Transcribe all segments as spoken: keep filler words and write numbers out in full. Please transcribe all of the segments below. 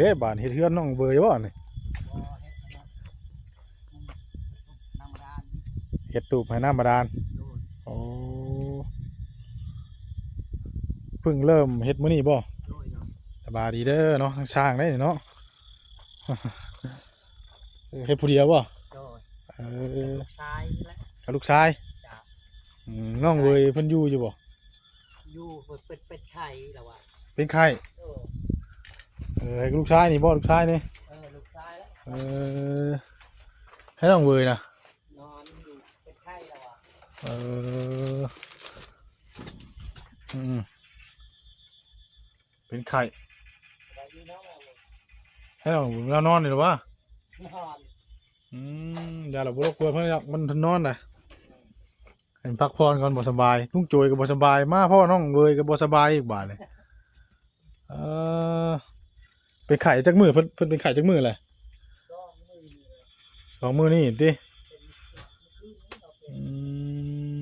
เด้ บาดเฮ็ดเฮือนน้องเบยบ่นี่ เฮ็ดตูบให้น้ำบาดาล โอ้ เพิ่งเริ่มเฮ็ดมื้อนี้บ่ สบายดีเด้อเนาะ ทั้งช่างได้เนาะ เฮ็ดผู้เดียวบ่ โดย เออ ลูกชายนี่แหละ กับลูกชาย จ้ะ อืม น้องเวยเพิ่นอยู่อยู่บ่ อยู่ เพิ่นเป็น เป็นไข้แล้วว่ะ เป็นไข้ เออ เออ ให้ลูกชายนี่บ่ ลูกชายนี่ เออ ลูกชายแล้ว เออ ให้น้องเวยนะ นอนอยู่ เป็นไข้แล้วว่ะ เออ อืม เป็นไข้ ให้เราเรานอนนี่หรือวะ นอน อืม อย่าเราบ่รบกวนเพิ่นดอก มันนอนนะ ให้พักผ่อนก่อน บ่สบาย ลุงโจยก็บ่สบาย มาพ่อน้องเวยก็บ่สบายอีกบาดนี่ เออ เป็นไข้จักมื้อ เพิ่น เพิ่นเป็นไข้จักมื้อแหละ สองมื้อนี่ติ อืม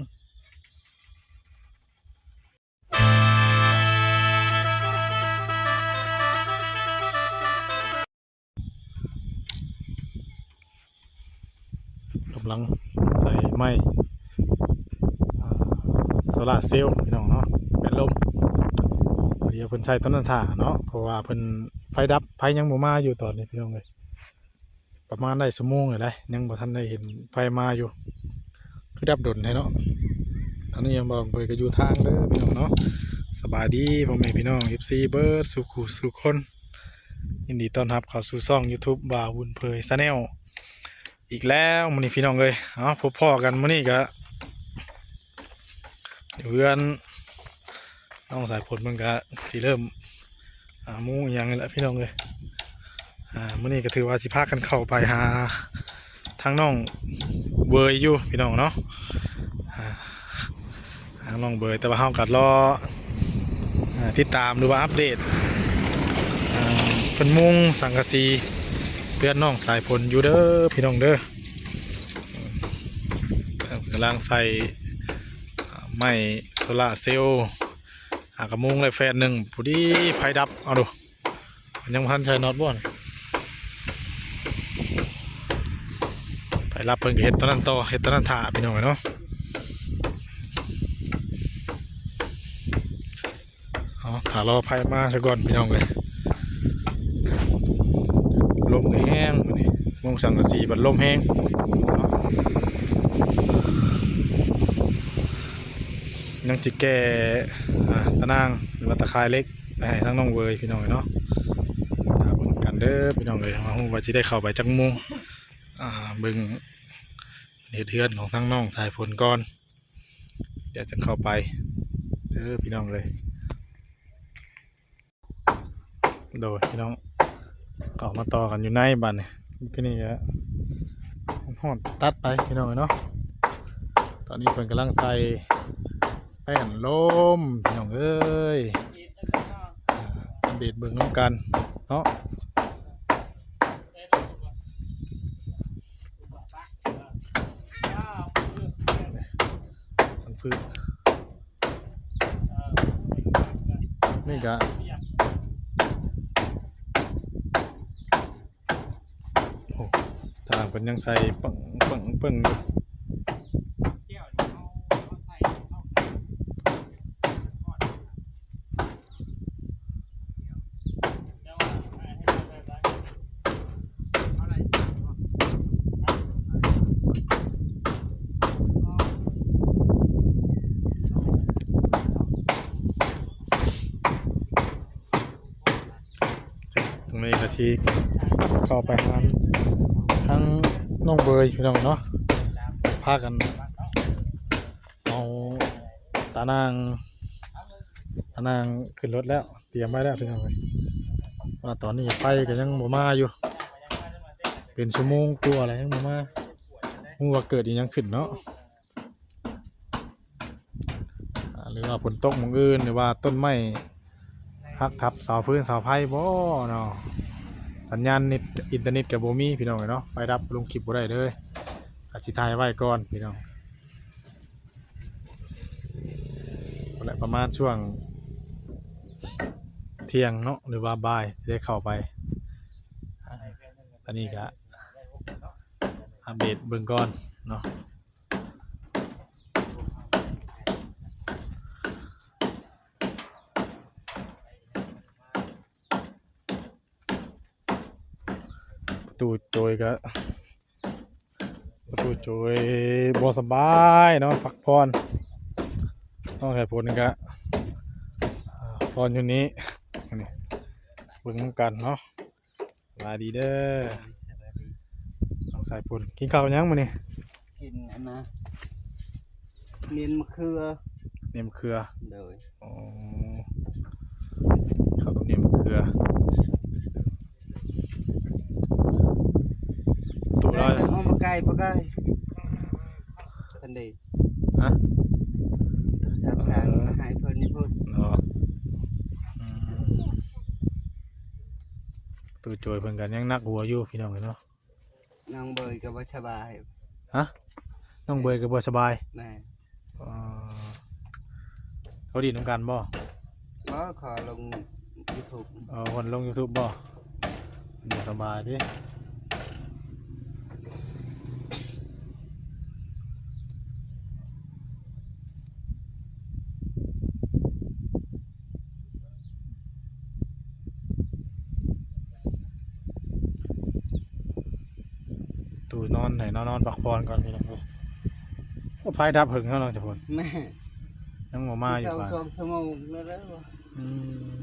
กำลังใส่ไม้ อ่า โซลาร์เซลล์พี่น้องเนาะ แปดลม พอดีเพิ่นใส่ต้นนั้นถ่าเนาะ เพราะว่าเพิ่นไฟดับ ไฟยังบ่มาอยู่ตอนนี้พี่น้องเอ้ย ประมาณได้ชั่วโมงเลยนะ ยังบ่ทันได้เห็นไฟมาอยู่ คือดับดนแท้เนาะ ตอนนี้ยังบ่เปิดก็อยู่ทางเด้อพี่น้องเนาะ สบายดีพ่อแม่พี่น้อง เอฟซี เบิดสู่คู่สู่คน ยินดีต้อนรับเข้าสู่ช่อง YouTube บ่าวบุญเผย Channel อีกแล้วมื้อนี้พี่น้องเอ้ย เอ้า พบพ้อกันมื้อนี้ก็ อยู่เฮือนน้องสายฝนมันก็สิเริ่ม อ่า มุงอีหยังนี่แหละพี่น้องเอ้ย อ่า มื้อนี้ก็ถือว่าสิพากันเข้าไปหาทางน้องเวยอยู่พี่น้องเนาะ อ่า ทางน้องเวย แต่ว่าเฮาก็รอ อ่า ติดตามหรือว่าอัปเดต อ่า เพิ่นมุงสังกะสีเฮือนน้องสายฝนอยู่เด้อพี่น้องเด้อ กำลังใส่ อ่า ไม้โซลาร์เซลล์ หากระมุงได้แฟนหนึ่ง พอดีไฟดับ เอาดู มันยังบ่ทันใส่น็อตบ่นี่ ไฟดับเพิ่นก็เฮ็ดตอนนั้นต่อ เฮ็ดตอนนั้นถ่าพี่น้องเนาะ เอา ถ่ารอไฟมาซะก่อนพี่น้องเอ้ย ลมก็แฮงมื้อนี้ มุงสังกะสีบัดลมแฮง ยังสิแก่ อ่า ตะนาง หรือว่าตะข่ายเหล็ก ไปให้ทางน้องเวยพี่น้องเนาะ ถามกันเด้อพี่น้องเอ้ย ว่าฮู้ว่าสิได้เข้าไปจักโมง อ่า เบิ่งเฮ็ดเฮือนของทางน้องสายฝนก่อน เดี๋ยวจะเข้าไปเด้อพี่น้องเอ้ย โดยพี่น้อง เข้ามาต่อกันอยู่ในบ้านนี่ เมื่อกี้นี่ก็ฮ้อนตัดไปพี่น้องเอ้ยเนาะ ตอนนี้เพิ่นกำลังใส่แป้นลมพี่น้องเอ้ย อ่า อัปเดตเบิ่งนำกันเนาะ มันพืช นี่กะ โอ้ ทางเพิ่นยังใส่ปังปังปังอยู่ ตรงนี้ก็ที่เข้าไปหาทั้งน้องเบยพี่น้องเนาะ พากันเอาตานาง ตานางขึ้นรถแล้ว เตรียมไว้แล้วพี่น้องเอ้ย ว่าตอนนี้ไฟก็ยังบ่มาอยู่ เป็นชั่วโมงกว่าแล้วยังบ่มา ฮู้ว่าเกิดอีหยังขึ้นเนาะ อ่า หรือว่าฝนตกหม่องอื่น หรือว่าต้นไม้หักทับเสาฟืนเสาไฟบ่เนาะ สัญญาณเน็ตอินเทอร์เน็ตก็บ่มีพี่น้องเอ้ยเนาะ ไฟดับลงคลิปบ่ได้เลย อาจสิถ่ายไว้ก่อนพี่น้อง และประมาณช่วงเที่ยงเนาะ หรือว่าบ่ายสิได้เข้าไป อันนี้ก็อัปเดตเบิ่งก่อนเนาะ ประตูโจยก็ ประตูโจยบ่สบายเนาะ พักผ่อน น้องสายฝนก็ อ่า ผ่อนอยู่นี้ นี่ เบิ่งนำกันเนาะ สบายดีเด้อ น้องสายฝน กินข้าวยังมื้อนี้ กินอันนะ เนียนมะเขือ เนียนมะเขือ โดย อ๋อ ข้าวกับเนียนมะเขือ ตัวละ ได้นะ เอามาไก่ปะไก่ ทันเด ฮะ โทรศัพท์สั่ง เออ หายเพิ่นนี่เพิ่น เนาะ อืม ประตูโจยเพิ่นก็ยังหนักหัวอยู่พี่น้องเนาะ น้องเบยก็บ่สบาย ฮะ น้องเบยก็บ่สบาย แม่น เอ่อ เขาดีดนำกันบ่ บ่ ขอลง YouTube เออ คนลง YouTube บ่ บ่สบายติ ตู้นอนให้นอน นอนพักผ่อนก่อนพี่น้องเอ้ย โอ้ ไฟดับเหิงแล้วเนาะ เจ้าพล แม่ ยังบ่มาอยู่ เก้า บ้าน สองชั่วโมงแล้วเด้อ อืม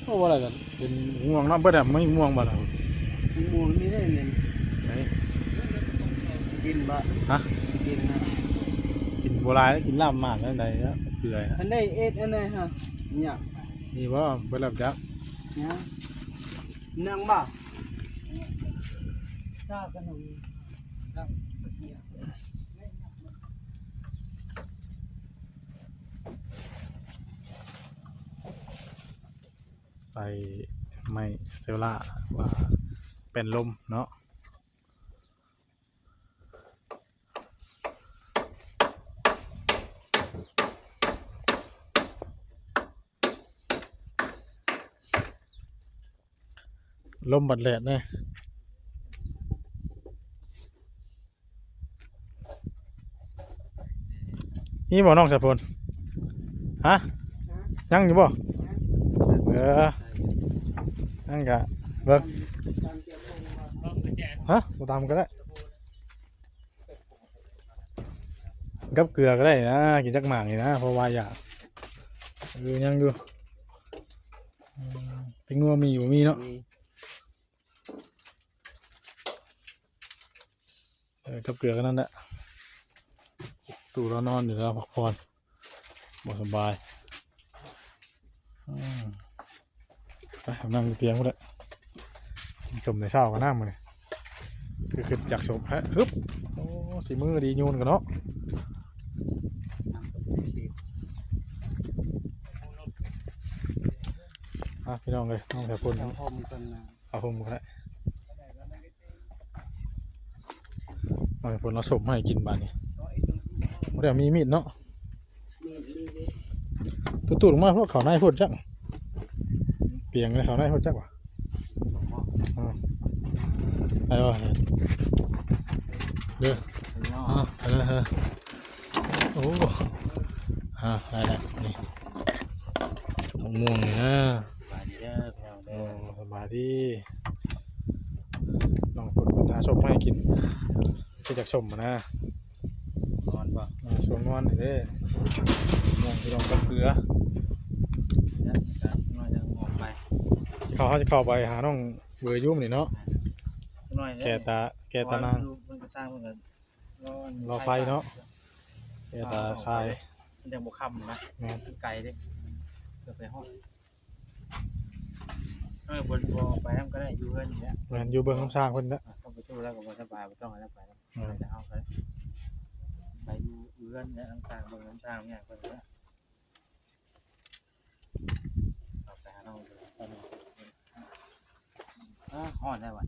โอ้ ว่าอะไรกัน เป็นง่วงเนาะ เบิดอะ ไม่ง่วงบ่ล่ะ ง่วงนี่ได้เนี่ย ไหน กินบ่ ฮะ กินนะ กินบ่หลาย กินลาบหม่านนั่นใดแล้ว เปื่อยอะ อันใดเอ็ดอันใดฮะ เนี่ย นี่บ่ เบิดแล้วจัก เนี่ย นั่งบ่ ใส่ไม้เซลล่า ว่าเป็นลมเนาะ ลมบัดแดดแน่ นี่บ่น้องสายฝน ฮะ ยังอยู่บ่ เออ นั่นกะเบิ่ง ฮะ บ่ตามก็ได้ กับเกลือก็ได้นะ กินจักหมากนี่นะ เพราะว่าอยาก เออ ยังอยู่ อืม เป็นงัวมีอยู่ มีเนาะ มี เออ กับเกลือก็นั่นแหละ ตู้เรานอนอยู่แล้ว พักผ่อน บ่สบาย อืม ไปนั่งอยู่เตียงพุ้นแหละ กินส้มในเช้าก็น้ำมื้อนี้ คือขึ้นจากส้มแพะ ฮึบ โอ้ สีมือดียูนกันเนาะ อ่ะ พี่น้องเอ้ย น้องแถวพุ้น เอาห่มกันนะ เอาห่มกันแหละ เอาให้เพิ่นเอาส้มมาให้กินบาดนี้ บ่ได้มีมีดเนาะ ตุ๊ดๆ ลงมาโพด เข้าในโพดจัก เตียงในเข้าในโพดจักวะ อ่า ไปบ่ เด้อ อ่า ไปเลย เออ โอ้ อ่า ได้แล้ว นี่ มะม่วงนี่นะ สบายดีเด้อพี่น้องเด้อ โอ้ สบายดี น้องเพิ่นเพิ่นหาส้มมาให้กิน คืออยากส้มอะนะ นอนบ่ อ่า ช่วงนอนนี่เด้ มะม่วงพี่น้องกับเกลือ เนี่ย นอนยังมองไป เขา เขาจะเข้าไปหาน้องเบยอยู่มื้อนี้เนาะ น้อยเด้ แก่ตา แก่ตานาง มันก็สร้างมันก็ รอไฟเนาะ เดี๋ยวตาคาย มันยังบ่ค่ำนะ แม่น มันไกลเด้ เดี๋ยวไปฮอด เออ บ่ บ่ไปนำก็ได้ อยู่เฮือนนี่แหละ แม่น อยู่เบิ่งน้ำสร้างเพิ่นละ อ่ะ เข้าไปตู้แล้วก็บ่สบาย บ่ต้องให้เราไปแล้ว แม่น ไปแต่เฮาก็ได้ ไปอยู่ อยู่เฮือนเนี่ย น้ำสร้าง เบิ่งน้ำสร้างเนี่ยเพิ่นละ เอาไปหาน้องดู อ่ะ ฮอดแล้ววะ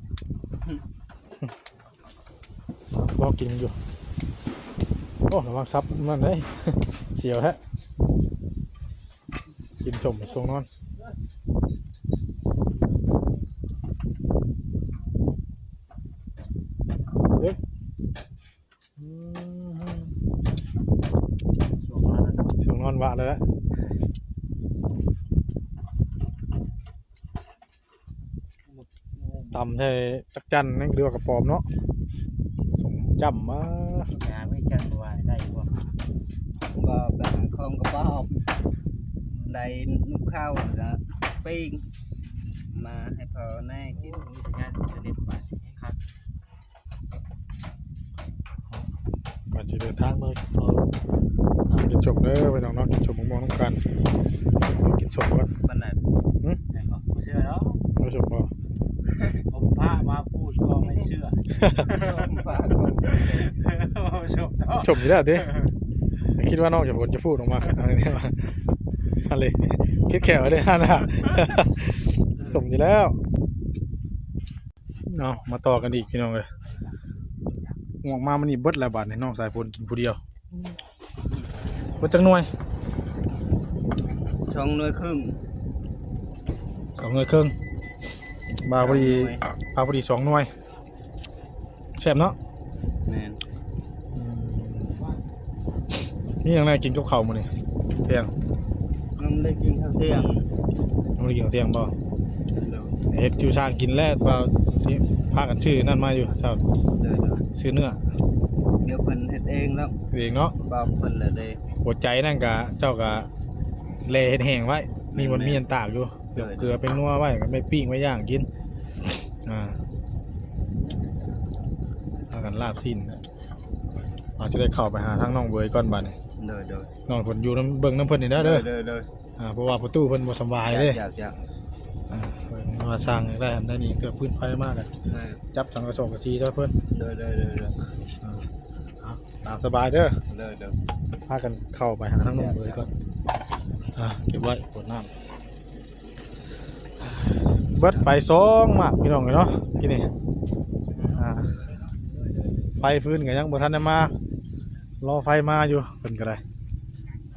รอกินอยู่ โอ้ ระวังซับนั่นเด้ย เสียวแท้ กินส้มช่วงนอน ว่าแล้ว ตำใส่จักจั่นนี่เรียกว่ากระป๋อมเนาะ สมจ้ำมา งานไม่จังว่าได้บ่ บ่บางของกระป๋อมได้นุกข้าวแล้วก็ปิ้งมาให้พ่อแน่กิน มีสัญญาณอินเทอร์เน็ตไปครับ ก่อนจะเดินทางเลยหากินชมเด้อพี่น้องเนาะ กินชมมะม่วงน้ำกัน กินชมก่อน มันน่ะ ไม่เชื่อแล้ว เราชมบ่ ผมพระมาพูดก็ไม่เชื่อ ฝาก ผมชมเนาะ ชมอยู่แล้วดิ คิดว่านอกจากคนจะพูดออกมาขนาดนี้ว่าอะไร คิดแขวเลยฮะนะ สมอยู่แล้ว เนาะ มาต่อกันอีกพี่น้องเลย งอกมามันนี่เบิดแล้วบาดนี่น้องสายฝนกินผู้เดียว เบิดจักหน่วย สองหน่วยครึ่ง สองหน่วยครึ่ง บาพอดี สองหน่วย บาพอดีสองหน่วย แซ่บเนาะ แม่น อืม นี่ยังไงกินกับข้าวมื้อนี้เที่ยง มันได้กินข้าวเที่ยง ยังไม่ได้กินข้าวเที่ยงบ่ เดี๋ยว เฮ็ดอยู่ช่างกินแล้วเปล่าที่พากันซื้อนั่นมาอยู่เจ้า เดี๋ยว ซื้อเนื้อ เดี๋ยวเพิ่นเฮ็ดเองแล้ว เองเนาะ บอกเพิ่นแล้วเด้ หัวใจนั่นกะเจ้ากะแลเฮ็ดแห้งไว้ มีมันมีอันตากอยู่ เดี๋ยวเกลือเป็นนัวไว้ก็ไม่ปิ้งไว้ย่างกิน อ่าพากันลาบสิ้น อาจจะได้เข้าไปหาทางน้องเบยก่อนบัดนี้ เดี๋ยวเดี๋ยว น้องเพิ่นอยู่นำเบิ่งนำเพิ่นนี่นะเด้อ เดี๋ยวเดี๋ยว อ่า เพราะว่าประตูเพิ่นบ่สำบายเด้ อยากอยาก อ่า เพิ่นว่าช่างอยากได้อันใดนี่เกือบพื้นไฟมากอะ เออ จับสังกะสงกะสีซะเพิ่น เดี๋ยวเดี๋ยวเดี๋ยวเดี๋ยว เอาตามสบายเด้อ เดี๋ยวเดี๋ยว พากันเข้าไปหาทางน้องเบยก่อน อ่า เก็บไว้ขวดน้ำ เบิดไปสองหมากพี่น้องเนาะ กินนี่ อ่า ไฟฟืนก็ยังบ่ทันได้มา รอไฟมาอยู่เพิ่นก็ได้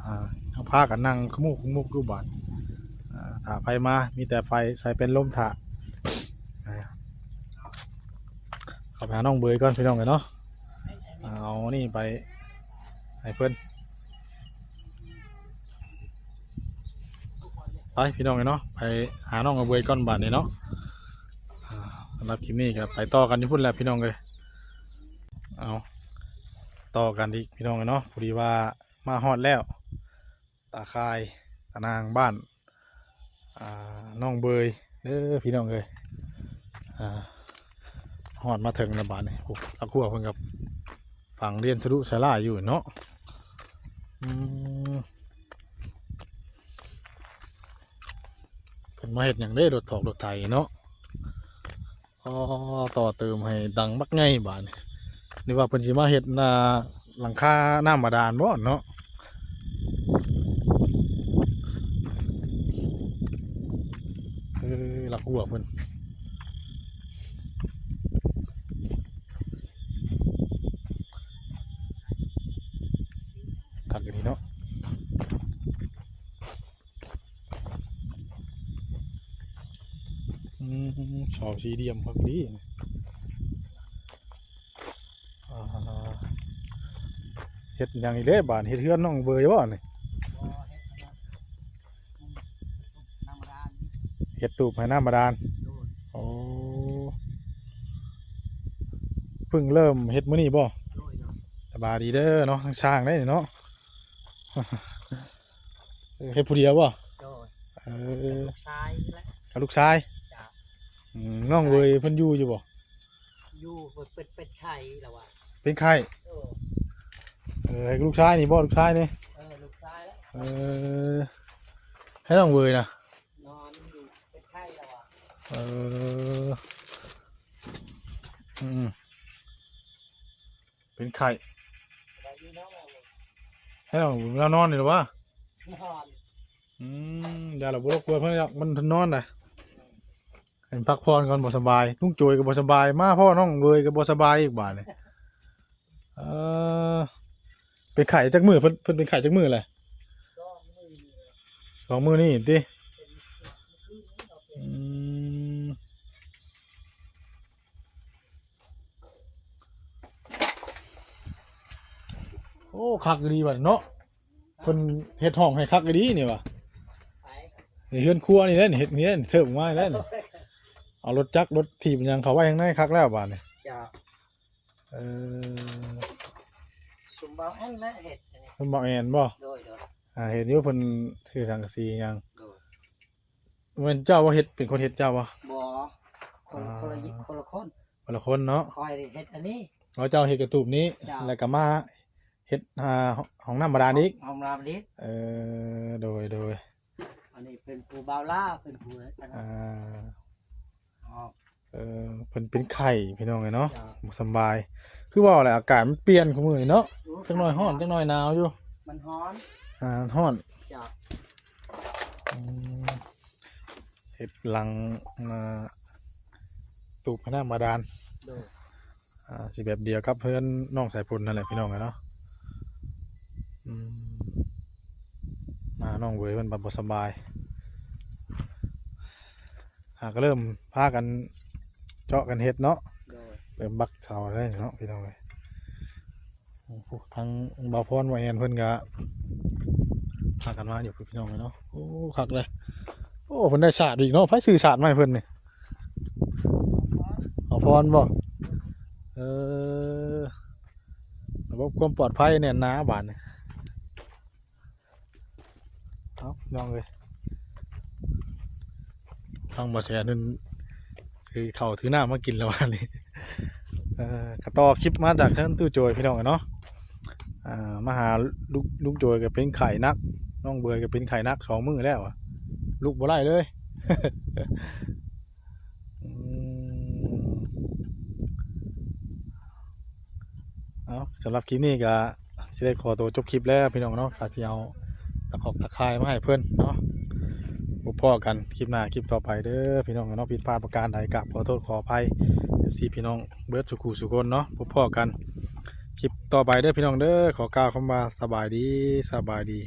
อ่า เอาพากันนั่งขมุกขมุกอยู่บ้าน อ่า ถ้าไฟมา มีแต่ไฟใส่เป็นลมถ่า อ่า เข้าไปหาน้องเบยก่อนพี่น้องเนาะ เอานี่ไปให้เพิ่น ไปพี่น้องเนาะ ไปหาน้องเบยก่อนบัดนี้เนาะ อ่า สำหรับคลิปนี้ก็ไปต่อกันอยู่พุ้นแหละพี่น้องเอ้ย เอา ต่อกันอีกพี่น้องเนาะ พอดีว่ามาฮอดแล้ว ตาข่าย ตานางบ้าน อ่า น้องเบย เด้อพี่น้องเอ้ย อ่า ฮอดมาถึงแล้วบาดนี้ โอ้ ละครัวเพิ่นกับฝังเรียนสรุสาราอยู่เนาะ อืม เพิ่นมาเฮ็ดหยังเด้ รถถอกรถไถเนาะ อ๋อ ต่อเติมให้ดังบักใหญ่บาดนี้ นึกว่าเพิ่นสิมาเฮ็ดหน้าหลังคาน้ำบาดาลบ่เนาะ เออ ละครัวเพิ่น คักอีหลีเนาะ อืม เสาสี่เหลี่ยมคักดี อ่า เฮ็ดหยังอีกเด้บาด เฮ็ดเฮือนน้องเบยบ่นี่ เฮ็ดตูบให้น้ำบาดาล โอ้ เพิ่งเริ่มเฮ็ดมื้อนี้บ่ สบายดีเด้อเนาะ ช่างได้เนาะ เฮ็ดผู้เดียวบ่ โดย เออ ลูกชายนี่แหละ กับลูกชาย จ้ะ อืม น้องเบยเพิ่นอยู่อยู่บ่ อยู่เพิ่นเป็นเป็นไข้แล้วว่ะ เป็นไข้ เออ เออ ให้ลูกชายนี่บ่ ลูกชายนี่ เออลูกชายแล้ว เออ ให้น้องเบยนะ นอนอยู่เป็นไข้แล้วว่ะ เออ อืม เป็นไข้ สบายดีเนาะ ให้น้องเบยนอนนี่หรือวะ นอน อืม อย่าละบ่รบกวนเพิ่นดอก มันนอนนะ ให้พักผ่อนก่อน บ่สบาย ลุงโจยก็บ่สบาย มาพ่อน้องเบยก็บ่สบายอีกบาดนี่ เออ เป็นไข้จักมื้อ เพิ่น เพิ่นเป็นไข้จักมื้อแหละ ก็มือ สองมื้อนี่ติ อืม โอ้ คักดีบัดเนาะ เพิ่นเฮ็ดห้องให้คักอีหลีนี่ว่ะ นี่เฮือนครัวนี่แหละนี่ เฮ็ดนี่แหละนี่ เทิบออกมาแล้วนี่ เอารถจักรรถถีบหยังเข้าไว้ข้างในคักแล้วบาดนี่ เจ้า เออ ซุมเบาแอนและเฮ็ดอันนี้ เพิ่นบ่แอนบ่ โดยโดย อ่า เห็นอยู่เพิ่นถือสังกะสีหยัง โดย แม่นเจ้าบ่เฮ็ด เป็นคนเฮ็ดเจ้าบ่ บ่คน อ่า คนละยิคนละคน คนละคนเนาะ คอยเฮ็ดอันนี้ อ๋อ เจ้าเฮ็ดกระตูบนี้ เจ้า แล้วก็มาเฮ็ด อ่า ห้องน้ำบาดาลอีก ห้องน้ำนี้ เออ โดย โดย อันนี้เป็นผู้บ่าวลาวเป็นผู้อันนั้น อ่า อ๋อ เออ เพิ่นเป็นไข้พี่น้องเอ้ยเนาะ เจ้า บ่สำบาย คือว่าแหละ อากาศมันเปลี่ยนคุมื้อนี้เนาะ จักหน่อยร้อน จักหน่อยหนาวอยู่ มันฮ้อน อ่า ร้อน เจ้า อืม เฮ็ดหลัง อ่า ตูบให้น้ำบาดาล โดย อ่า สิแบบเดียวกับเฮือนน้องสายฝนนั่นแหละพี่น้องเอ้ยเนาะ อืม มาน้องเวยเพิ่นบ่สำบาย หาก็เริ่มพากันเจาะกันเฮ็ดเนาะ โดย เริ่มบักเสาเลยเนาะพี่น้องเอ้ย โอ้โห ทั้งบ่าวพรบ่าวแอนเพิ่นก็พากันมาอยู่พี่น้องเอ้ยเนาะ โอ้ คักเลย โอ้ เพิ่นได้สาดอีกเนาะ ไผซื้อสาดมาให้เพิ่นนี่ บ่าวพรบ่ เออ ระบบความปลอดภัยแน่นหนาบาดนี่ เอาพี่น้องเอ้ย ทางบ่าวแสนนั่นถือข้าวถือน้ำมากินแล้ววันนี้ เอ่อ ก็ต่อคลิปมาจากเฮือนตู้โจยพี่น้องเนาะ อ่า มาหาลุง ลุงโจยก็เป็นไข้หนัก น้องเบยก็เป็นไข้หนักสองมื้อแล้วอะ ลุกบ่ได้เลย อืม เอา สำหรับคลิปนี้ก็สิได้ขอตัวจบคลิปแล้วพี่น้องเนาะ ก็สิเอาตะขอกตะข่ายมาให้เพิ่นเนาะ พบพ้อกันคลิปหน้าคลิปต่อไปเด้อพี่น้องเนาะ ผิดพลาดประการใดก็ขอโทษขออภัย เอฟซี พี่น้องเบิดสุขุสุคนเนาะ พบพ้อกันคลิปต่อไปเด้อพี่น้องเด้อ ขอกล่าวคำว่าสบายดี สบายดี